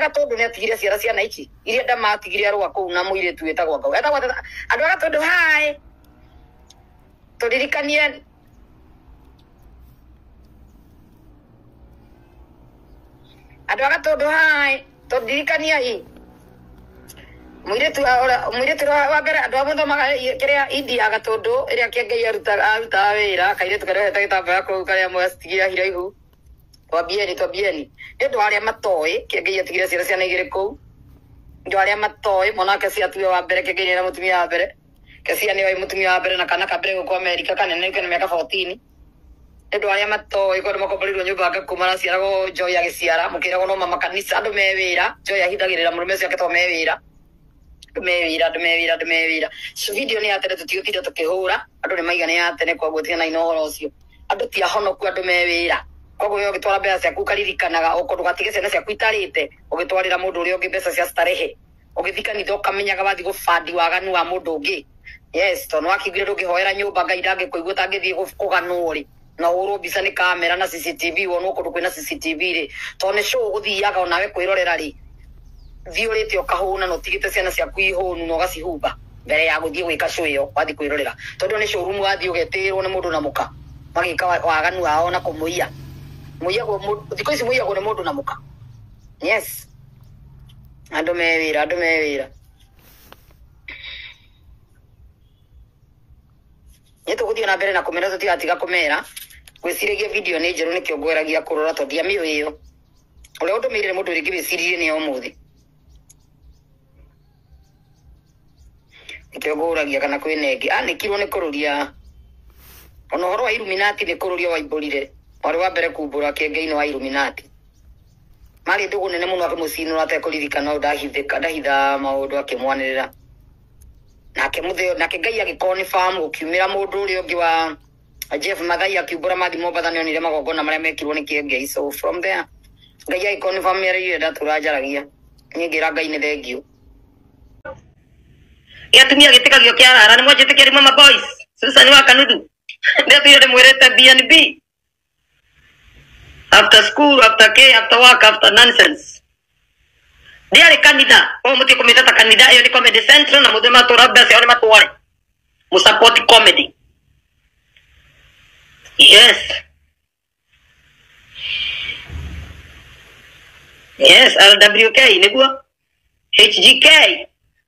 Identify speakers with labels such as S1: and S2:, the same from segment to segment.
S1: Gatũndũ nĩ atigire ciara ciana ici iria ndamatigire arũa kũu na mũirĩtu wĩtagwo Ngau. Etagwo andũ a Gatũndũ hi. Tũririkanie andũ a Gatũndũ hi. Tũririkanie hi. Mũirĩtu mũirĩtu wa mbere andũ a mũthomaga kĩrĩa India Gatũndũ ĩrĩa Kĩengei arutaga wĩra kairĩtu karĩa ohete gĩtambaya kũu karĩa mwacitigire Hiraihu. Twambieni twambieni. Nĩ ũndũ wa arĩa matoĩ Kĩengei atigire ciana ciana igĩrĩ kũu. Nĩ ũndũ wa arĩa matoĩ mwana wa Kesia tuwe wa mbere Kĩengei nĩ mũtumia wa mbere. Kesia nĩoĩ mũtumia wa mbere na kana ka mbere gũkũ Amerika kanene kena mĩaka 14. Nĩ ũndũ wa arĩa matoĩ korwo makomborirwo nyũmba ngakũ maraciaragwo Joy agĩciara mũkĩragwo no mama kanitha andũ me wĩra Joy ahithagĩrĩra mũrũme ũcio ake to me wĩra. Andũ me wĩra andũ me wĩra andũ me wĩra. Video nĩ ya tene tũtigũtinda tũkĩhũra andũ nĩ maiga nĩ ya tene koguo tiganai na ũhoro ũcio. Andũ ti ahonoku andũ me wĩra. Koguo we ũgĩtwara mbeca ciaku ũkaririkanaga okorwo ndũgatige ciana ciaku itarĩte ũgĩtwarĩra mũndũ ũrĩa ũngĩ mbeca cia starehe. Ũgĩthiĩ kanitha ũkamenyaga wathiĩ gũbandi waganu wa mũndũ ũngĩ. Yes, tondũ nĩwakĩiguire ndũngĩhoera nyũmba Ngai ndangĩkũigua ũtangĩthiĩ kũganwo rĩ. Na ũhũrwo mbica nĩ kamera na CCTV wonwo kũndũ kwĩna CCTV rĩ. Tondũ nĩ show ũgũthiaga onawe kwĩrorera rĩ. Thiĩ ũrĩte ũkahũna na ũtigĩte ciana ciaku ihũnu na ũgacihumba mbere ya gũthiĩ gwĩka show ĩyo wathiĩ kwĩrorera. Tondũ nĩ showroom wathiĩ ũgetĩrwo nĩ mũndũ na mũka. Magĩka waganu wao na kũmũiya. Mũiyagwo thikũ ici mũiyagwo nĩ mũndũ na mũka. Yes. Andũ me wĩra, andũ me wĩra. Nĩ tũgũthiĩ na mbere na kũmera tũtigatiga kũmera. Gwĩciragia video nĩ njerũ nĩkĩo ngweragia kũrora tondũ ndiamĩũĩ ĩyo. Ũrĩa ũndũmĩire nĩ mũndũ rĩngĩ wĩciririe nĩ ya ũmũthĩ. Nĩkĩo ngũragia kana kwĩna ĩngĩ. Anĩkirwo nĩ kũrũria. Ona ũhoro wa Illuminati nĩ kũrũria waimbũrire. Warĩ wa mbere kumbũra Kĩengei-inĩ wa Illuminati. Marĩ ndũgũ nene mũno akĩmũcinũra atekũririkana ũndũ ndahithĩka ndahitha maũndũ akĩmwanĩrĩra. Nake mũtheo nake Ngai agĩkorwo nĩ famu gũkiumĩra mũndũ ũrĩa ũngĩ wa Jeff Mathai akiumbũra mathi Mombatha nĩonire magongona marĩa mekirwo nĩ Kĩengei. So from there Ngai agĩkorwo nĩ famu mĩario ndatũra njaragia. Niĩ ngĩra Ngai nĩ thengiũ. Gĩatumia gĩtĩkagio kĩa rara nĩ mwanjĩtĩkĩria mama boys. Susan wa Kanuthu. Ndĩatũire ndĩmwĩrĩte BNB. After school, after K, after work, after nonsense. Ndiarĩ kanitha. Koguo mũtige kũmĩta ta kanitha ĩyo nĩ Comedy Central na mũthĩ matũra mbeca ciao nĩ matware. Mũ support comedy. Yes. Yes, RWK nĩguo. HGK.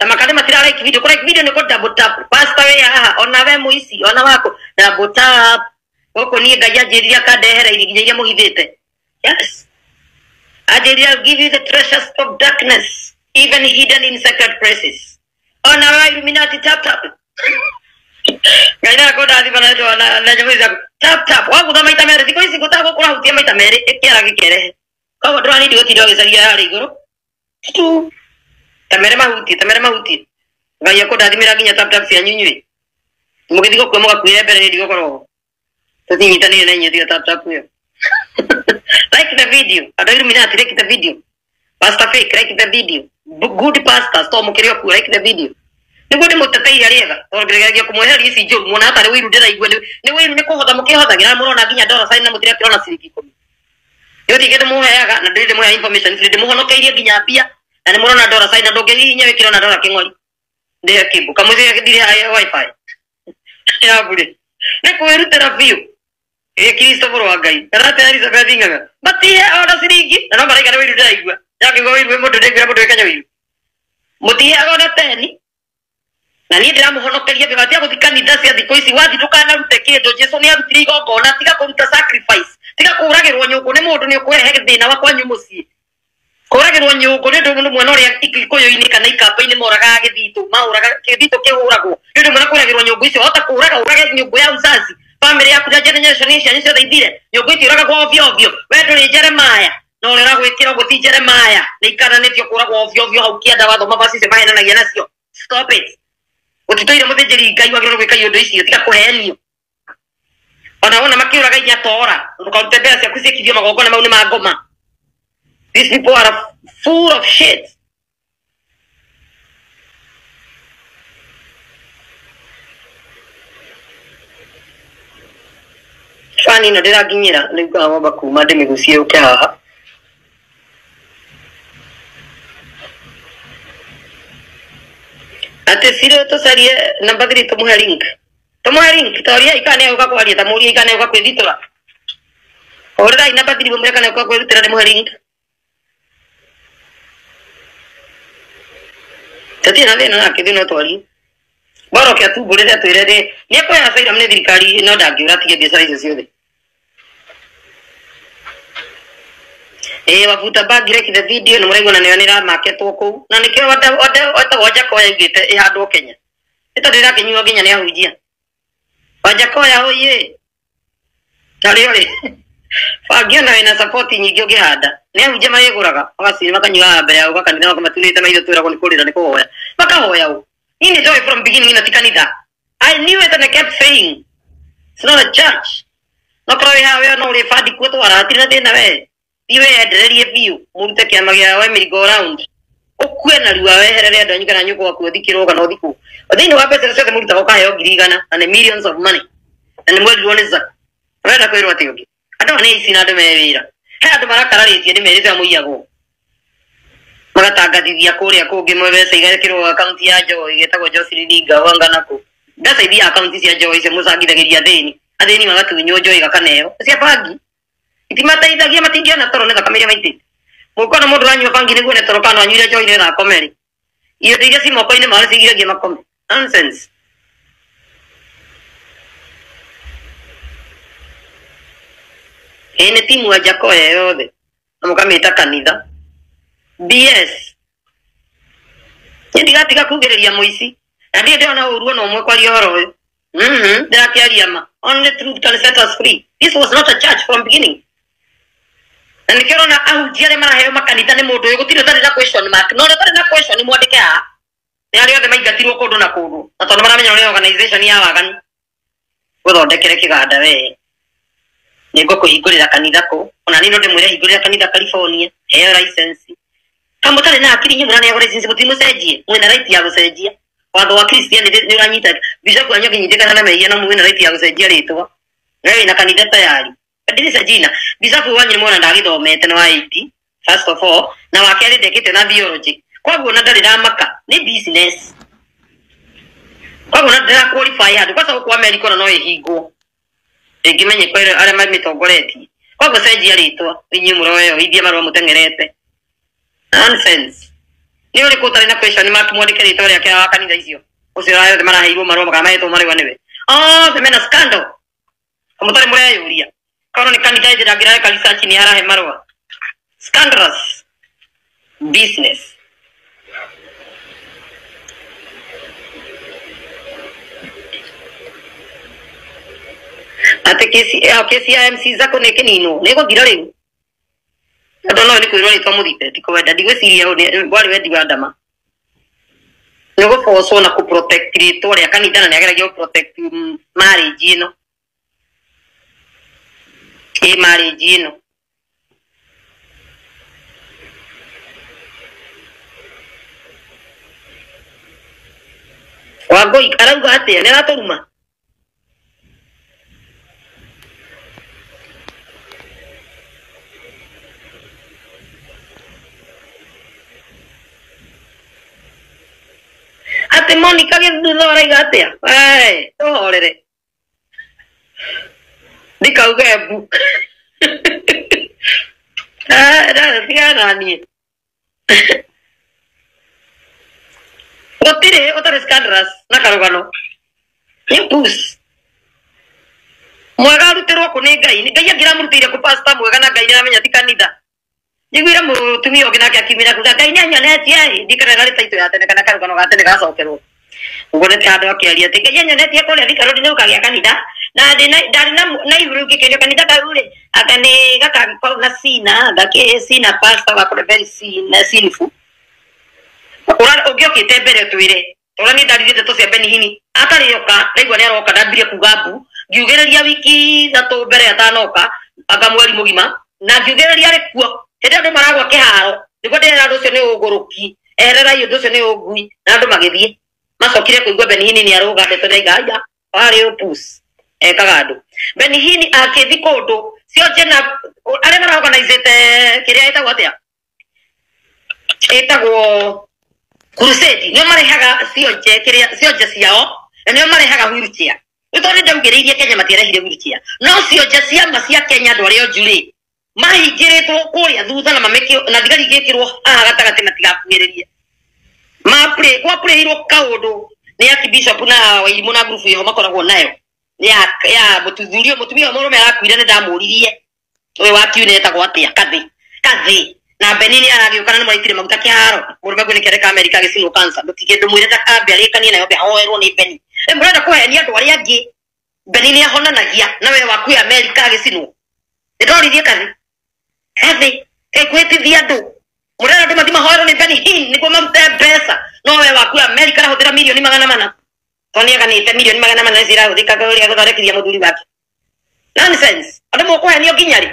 S1: Na makande matira like video. Kũ like video nĩ kũ double tap. Pastor we haha ona we mũici ona wako double tap. Gũkũ niĩ Ngai anjĩrire akandehera irio nginya iria mũhithĩte. Yes. Anjĩrire I'll give you the treasures of darkness even hidden in sacred places. Ona we Illuminati tap tap. Ngai na kũndathima na nĩtwa na nyamũ ici ciaku. Tap tap. Wagũtha maita merĩ thikũ ici gũtagwo kũrahutia maita merĩ ĩkĩara gĩkerehe. Koguo ndũranindi gũtinda ũgĩcaria harĩa igũrũ. Tu. Tamere mahutie, tamere mahutie. Ngai akũndathimĩra nginya tap tap cianyu inyuĩ. Mũgĩthiĩ gũkua mũgakuĩre mbere niĩ ndigũkorwo ho. Tũtinyitanĩire na inyuĩ tiga tap tap ĩyo. Like the video. Andũ a Illuminati like the video. Pastor Fake like the video. Good pastors to mũkĩrĩ okuo like the video. Nĩguo ndĩmũteteire rĩega tondũ ngĩgeragia kũmweheria ici njũru muona hatarĩ ũiru ndĩraigua nĩ ũiru nĩ kũhotha mũkĩhothagĩra mũrona nginya dollar sign na mũtirakĩrona ciringi ikũmi. Nĩ ũtige ndĩmũheaga na ndĩrĩ ndĩmũheaga information free ndĩmũhonokeirie nginya mbia na nĩ mũrona dollar sign na ndũngĩhihinya wĩkĩre ona dollar kĩng'ori. Ndĩhe kĩmbu kamũciĩ ndirĩ hae wifi ya bure. Nĩ kwĩrutĩra biũ. Ĩ Kristo mũrũ wa Ngai. Kana atĩa Elizabeth Ng'ang'a. Matihe ona ciringi na no maraiga nĩ ũiru ndĩraigua. Yakĩigua ũiru wĩ mũndũ ndĩraigua mũndũ wĩ Kenya ũiru. Mũtiheaga ona teni. Na niĩ ndĩramũhonokeria mbia tiga gũthiĩ kanitha cia thikũ ici wathiĩ ndũkanarute kĩndũ. Jesu nĩ arutire igongona tiga kũruta sacrifice. Tiga kũũragĩrwo nyũngũ nĩ mũndũ nĩ ũkũrehe thĩna wa kwanyu mũciĩ. Kũũragĩrwo nyũngũ nĩ ũndũ mwena ũrĩa Gĩkũyũ-inĩ kana Ikamba-inĩ moragaga gĩthitũ, mahũraga gĩthitũ kĩhũragwo. Nĩ ũndũ mwena kũũragĩrwo nyũngũ icio wahota kũũraga ũrage nyũngũ ya uzazi. Family yaku na generation cianyu ciothe ithire. Nyũngũ icio ũragagwo ovyo ovyo. We ndũrĩ Jeremiah. Na ũrĩa ũragwĩkĩra ũguo ti Jeremiah. Nĩ ikananĩtio kũũragwo ovyo ovyo hau kĩanda wathoma verse icio mahenanagia nacio. Stop it. Gũtitũire mũthĩnjĩri Ngai wagĩrĩirwo gwĩka iũndũ icio tiga kũhenio. Ona wona makĩũraga inya tora ndũkarute mbeca ciaku ciĩkithio magongona mau nĩ ma ngoma. These people are full of shit. Fani ĩno ndĩranginyĩra nĩ ngwamba kuma ndĩmĩgucie yũke haha. Atä cirä tå carie namba 3 tå må he link. Tå må he link toria ikane uka kwaria ta mũria ikane uka kwĩthitũra. Hũrĩrai namba 3 mũmwĩre kana uka kwĩrutĩra ndĩmũhe link. Tũtirĩ na thĩna nake thĩna twarie. Bora ke atumbũrĩre atwĩre nĩ nĩekuoya asylum nĩ thirikari no ndangĩũra atige biacara icio ciothe. Ĩĩ wabuta bangi like the video nĩ mũraigua na nĩyo nĩramaketwo kũu na nĩkĩo wetagwo Njakoya augĩte ĩhandwo Kenya. Nĩ tondũ ĩrakĩnyuo nginya nĩ ahunjia. Wanjakoya oye. Tarĩ ũrĩ. Bangi ona wĩna support nyingĩ ũngĩhanda. Nĩ ahunjia marĩgũraga magaciĩ makanyuaga mbere ya gũka kanitha makamatunĩte maitho twĩragwo nĩ kũrĩra nĩ kũhoya. Makahoya ũ. Niĩ nĩ njoĩ from beginning ĩno ti kanitha. I knew it and I kept saying it's not a church. No korwo wĩ haha we no ũrĩ bandi kuo twara hatirĩ na thĩna we. Thiĩ wĩyendererie biũ mũrute kĩama gĩa we merry go round. Ũkue narua weherere andũ anyu kana nyũkwa waku ũthikĩrwo kana ũthikwo. Thĩinĩ wa mbeca ciothe mũrutaga ũkaheo 100,000 na nĩ millions of money. Na nĩ mwerirwo nĩ Zack. Ũrenda kwĩrwo atĩ ũngĩ. Andũ aya nĩ aici na andũ me wĩra. He andũ marakararĩtie nĩ merĩte mũiyagwo. Magatangathithia kũrĩa kũngĩ mbeca igekĩrwo akaunti ya Joy ĩtagwo Jocelyn Ngawanga nakũ. Mbeca ithiaga akaunti cia Joy icio mũcangithagĩria athĩni. Athĩni magatunywo Joy gakaneo. Cia bangi. Itimateithagia matingĩona toro nĩ thakame ĩrĩa maitĩte. Mũkona mũndũ ũranyua bangi nĩguo one toro kana anyuire Joy nĩgetha akome rĩ. Indo iria ci moko-inĩ mao nĩcigiragia makome. Nonsense. Ĩĩ nĩ timu ya Njakoya yothe. Na mũkamĩta kanitha. BS. Niĩ ndigatiga kugĩrĩria mũici. Na ndirĩ ndĩrona ũru ona ũmwe kwaria ũhoro ũyũ. Ndĩrakĩaria ma. Only truth can set us free. This was not a church from beginning. Na nĩkĩo ũrona ahunjia arĩa maraheo makanitha nĩ mũndũ ũyũ gũtirĩ ũtarĩ na question mark. Na ũrĩa ũtarĩ na question mwandĩke haha. Nĩ arĩa othe maingatirwo kũndũ na kũndũ. Na tondũ maramenya ũrĩa organization ya waganu. Gũthondekere kĩganda we. Nĩngũkũhingũrĩra kanitha kũ. Ona niĩ no ndĩmwĩre hingũrĩra kanitha California. Heo license. Kama mũtarĩ na akili inyuĩ mũraneagwo license mũtimũcenjie. Mwĩna right ya gũcenjia. Watho wa Christian nĩ ũranyita. Bishop wanyu akĩnyitĩkana na mehia no mwĩna right ya gũcenjia rĩtwa. We wĩna kanitha tayari. Badilisha jina. Bishop wanyu nĩmwona ndagĩthomete nĩ wa 80 first of all na wa kerĩ ndekĩte na theology. Koguo na ndarĩ ramaka nĩ business. Koguo na ndĩra qualify handũ kwanza gũkũ America ona no ĩhingwo. Ĩngĩmenyeka arĩa mamĩtongoretie. Koguo cenjia rĩtwa inyuĩ mũroyo ithie marũa mũteng'erete. Nonsense. Nĩ ũrĩkũ ũtarĩ na question mark mwandĩke rĩtwa rĩake wa kanitha icio. Ũcio arĩa othe maraheirwo marũa kana mahetwo marũa nĩwe. Othe mena scandal. Mũtarĩ mũreyũria. Korwo nĩ kanitha ĩngĩ ndangĩrareka research nĩ arahe marũa. Scandalous business. Atĩ kesi ya MC Zako nĩ ĩkĩninwo. Nĩ ĩgũthira rĩu. Andũ no nĩ kwĩrwo rĩtwa mũthite ti kwenda ndigwĩciria warĩ wendi wa Ndama. Nĩ gũbocwo na kũ-protect rĩtwa rĩa kanitha na nĩageragia gũ-protect marriage ĩno. Ĩ marriage ĩno. Wangũi arauga atĩa? Nĩ aratũruma? Atĩ Monica gĩthutha arauga atĩa? Wee, tũhorere. Ndikauge mbu. Tigana na niĩ. Gũtirĩ ũtarĩ scandalous na karũgano. Nĩ puss. Mwega arutĩrwo kũ nĩ Ngai. Ngai angĩramũrutĩire kũ pastor mwega na Ngai nĩaramenya ti kanitha. Njiguire mũtumia ũngĩ nake akiumĩra kuga Ngai nĩanyonetie ĩ ndikana ĩrarĩ taitũ ya tene kana karũgano ga tene gacokerwo. Ũguo nĩ ta andũ akĩaria atĩ Ngai anyonetie kũrĩa Thika Road nĩ gũkagĩa kanitha na ndarĩ na igũrũ ngĩkĩrio kanitha kau rĩ anga nĩ gakakorwo na sina ngakĩ sina pastor wakore very sina sinful. Ũngĩokĩte mbere ũtwĩre tondũ niĩ ndaririe ndeto cia Benihini atarĩ oka ndaigua nĩ aroka ndambirie kuga mbu ngiugĩrĩria wiki ithatũ mbere atanoka anga mweri mũgima na ngiugĩrĩria arĩ kuo hĩndĩ andũ maragwa kĩharo nĩguo ndĩrera andũ ũcio nĩ ũgũrũki ehererai ũndũ ũcio nĩ ũngui na andũ magĩthiĩ macokire kũigua Benihini nĩ arũga ndeto ndaiga aya warĩ ũpus ekaga andũ Benihini akĩthi kũndũ cio njena arĩa maraorganizĩte kĩrĩa ĩtagwo atĩa ĩtagwo Crusade nĩo marehaga cionje kĩrĩa cionje ciao na nĩo marehaga wheelchair. Nĩ tondũ ndaugĩrĩirie Kenya matiarehire wheelchair. No cionje cia ma cia Kenya andũ arĩa onju rĩ mahingĩrĩtwo kũrĩa thutha na mamĩkĩ na thigari igĩkĩrwo haha gatagatĩ matigakuhĩrĩrie. Mapre gwapurĩirwo kaũndũ nĩ archbishop na Wairimũ na ngurubu ĩho makoragwo nayo ya ya mũthuri mũtumia ũmwe mũrũme arakuire nĩ ndamũririe ũyũ wa kiune etagwo atĩa kathĩ kathĩ na Beni nĩ aragĩũka na nĩ maraitire maguta kĩharo mũrũme gwĩ nĩkĩareka Amerika agĩcinwo cancer ndũtige ndũmwĩre ndakambe arĩkanie nayo mbe ahoerwo nĩ Beni. Ĩ mũrenda kũhenia andũ arĩa angĩ. Beni nĩ ahonanagia na we waku ya Amerika agĩcinwo. Nĩ ndoririe kathĩ kathĩ ĩkwĩtithia andũ mũrenda andũ mathi mahoerwo nĩ Beni Hinn nĩguo marute mbeca no we waku ya Amerika arahũthĩra mirioni 400 tondũ nĩaganĩte mirioni 400 nĩcio irahũthĩka kũrĩa gũthondekithia mũthuri wake. Nonsense. Andũ mũkũhenio nginya rĩ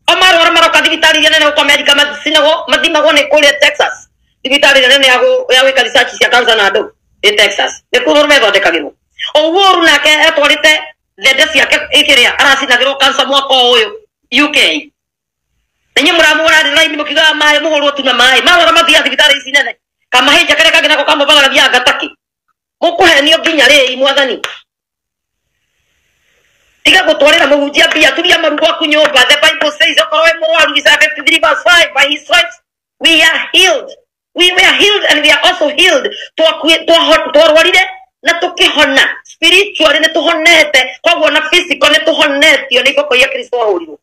S1: o marwara maroka thibitarĩ iria nene gũkũ Amerika macinagwo mathimagwo nĩ kũrĩa Texas thibitarĩ ĩrĩa nene ya gwĩka research cia cancer na andũ ĩ Texas nĩkuo mũrũme ethondekagĩrwo. Owuoru nake etwarĩte thende ciake ĩkĩrĩa aracinagĩrwo cancer mwaka ũyũ UK. Na inyuĩ mũramũra raini mũkiugaga maĩ mũhũrwo tu na maĩ marwara mathiaga thibitarĩ ici nene kamahĩnja karĩa kangĩ nako kamũbatha gathiaga gataki mũkũhenio nginya rĩ mwathani. Tiga gũtwarĩra mũhunjia mbia turia maru gwaku nyũmba. The Bible says okorwo wĩ mũrwaru Isaiah 53 verse 5 by his stripes we are healed. We were healed and we are also healed. Twarwarire na tũkĩhona spiritually nĩ tũhonete koguo na physical nĩ tũhonetio nĩ iboko iria Kristo ahũrirwo.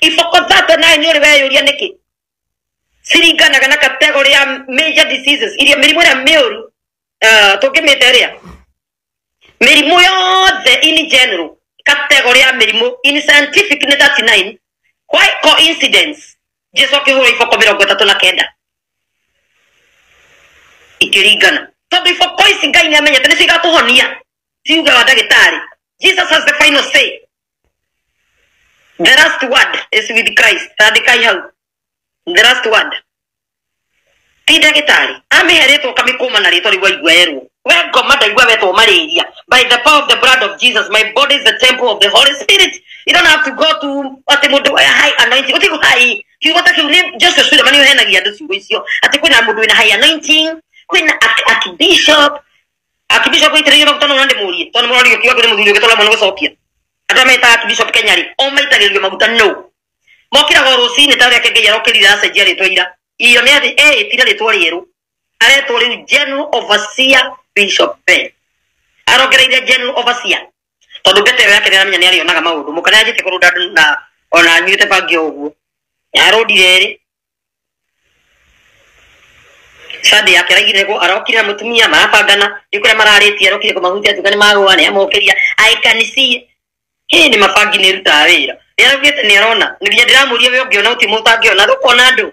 S1: Iboko 39 nĩ ũrĩ weyũria nĩkĩ ciringanaga na category ya major diseases iria mĩrimũ ĩrĩa mĩũru tũngĩmĩta ĩrĩa mĩrimũ yothe in general category ya mĩrimũ in scientific nĩ 39. Why coincidence Jesu akĩhũrwo iboko 39 ikĩringana tondũ iboko ici Ngai nĩ amenyete nĩcio igatũhonia ti uga wa ndagĩtarĩ. Jesus has the final say. The last word is with Christ. Andĩkai hau the last word ti ndagĩtarĩ amĩhe rĩtwa ũkamĩkũma na rĩtwa rĩu waigua erwo we ngoma ndaigua wetwo malaria. By the power of the blood of Jesus my body is the temple of the Holy Spirit. You don't have to go to atĩ mũndũ high anointing ũtigo high kiugo ta kĩu nĩ Joseph Suleiman ũhenagia andũ ciugo icio atĩ kwĩna mũndũ wĩna high anointing kwĩna archbishop archbishop aitĩrĩirio maguta no ndĩmũrie tondũ mũrorio kiugo kĩrĩ mũthuri ũngĩ tondũ gũcokia andũ arĩa metaga archbishop Kenya rĩ o maitagĩrĩrio maguta no mokĩraga o rũcinĩ ta ũrĩa Kengei arokĩrire acenjia rĩtwa ira iyo nĩ eĩtire rĩtwa rĩerũ aretwo rĩu General Overseer Bishop Ben arongereire General Overseer tondũ mbete ĩyo yake nĩaramenya nĩ arĩonaga maũndũ mũka nĩanjĩtie kũrũnda andũ na ona anyuĩte bangi o ũguo nĩarũndire erĩ Sunday yake araigire ko arokire na mũtumia marabangana nĩ kũrĩa mararĩtie arokire kũmahutia atuka nĩ magũa nĩ amokĩria I can see hĩ nĩ mabangi nĩ ĩrutaga wĩra nĩ araugĩte nĩ arona nginya ndĩramũria we ũngĩona ũtimũ ũtangĩona ndũkuona andũ